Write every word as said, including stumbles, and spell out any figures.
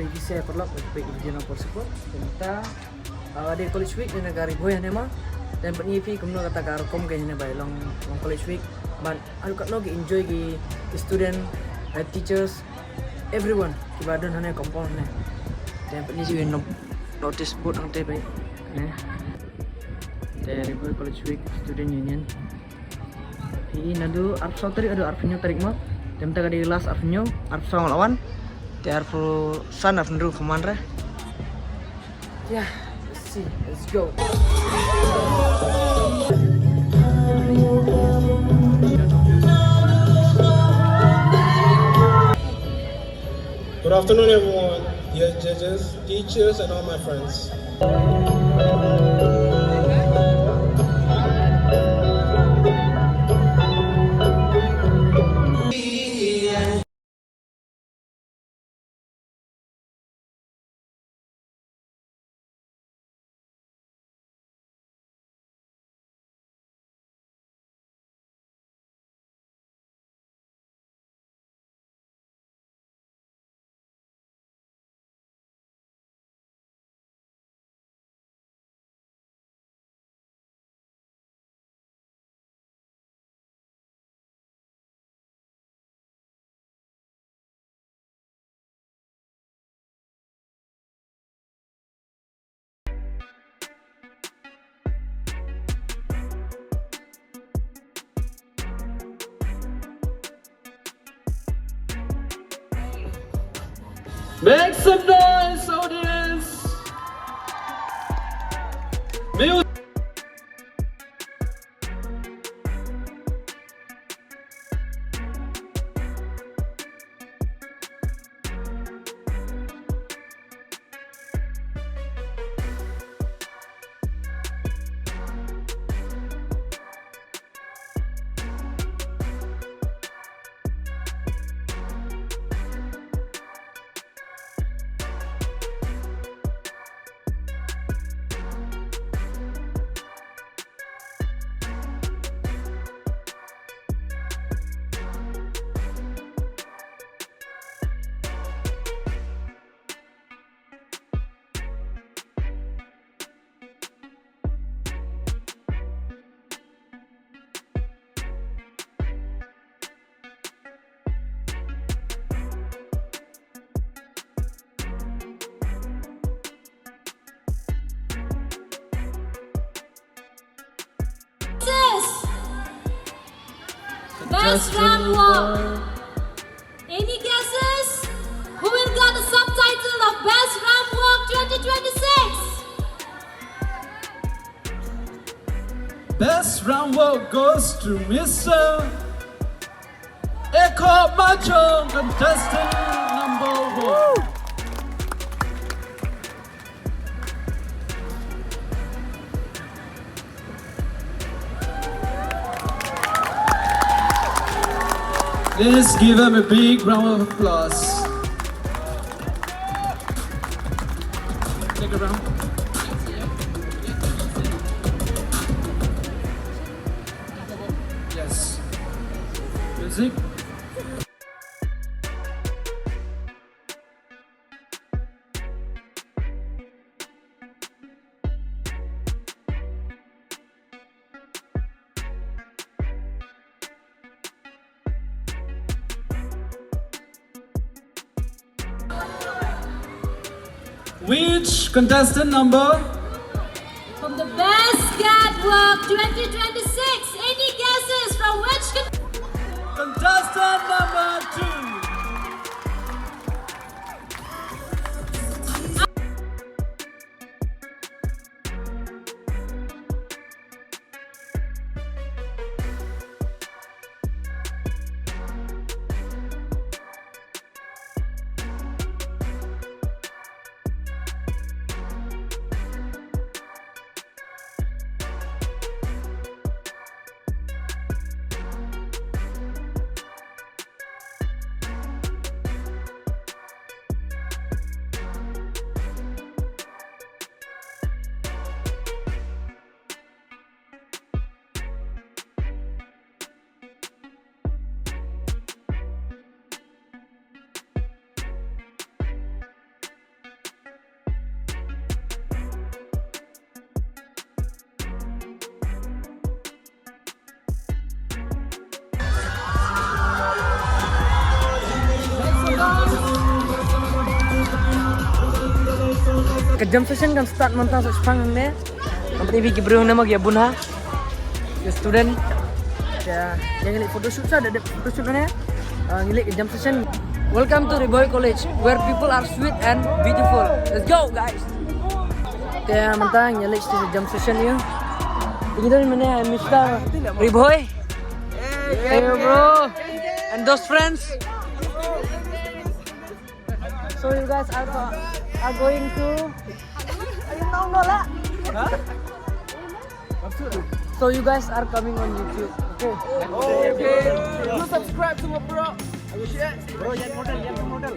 Ki se paralok, peit video na por support. Te mynta, ah, dei College Week, ne ka ri bhoi hangne ma. Te pyni phi kumno kata ka rukom ka hangne ba long, long College Week. Bad haduh katno ki enjoy ki student, eh, teachers, everyone kiba don hangne compound hangne. Te pyni phi no-, notice board hangtei peit. Ne. Te Ri Bhoi College Week Student Union. Phi naduh arphew saw tarik haduh arphew hynñiew tarik mo. Te mynta ka dei last arphew hynñiew, arphew saw la wan. Te arphew san, arphew hynriew khamar re. Yeah, let's see. Let's go. Good afternoon, everyone, dear judges, teachers, and all my friends. Make some noise, audience. Music. Best Ramp Walk. Any guesses? Who will get the subtitle of Best Ramp Walk twenty twenty-six? Best Ramp Walk goes to Mister Eko Machong, contestant number one. Let's give them a big round of applause. Take a round. Yes. Music. Which contestant number? From the Best Catwalk twenty twenty-six, any guesses from which con- Contestant number two. Ka jam session kan start mynta sa shipang hangne. Namar ïa ki briew hangne ma ki ïa bun ha. Ki student. Ïa, ïa ngi leit photoshoot sa, da dep photoshoot hangne. Ah, ngi leit ka jam session. Welcome to Ri Bhoi College, where people are sweet and beautiful. Let's go, guys. Te mynta ngi leit sha jam session ïa. Ini dari mana, Mister Ri Bhoi? Hey, bro. And those friends? So you guys are, go- are going to. Are you know Nola? So you guys are coming on YouTube. Okay. Okay. Do subscribe to my bro. Bro, yan model, yan model.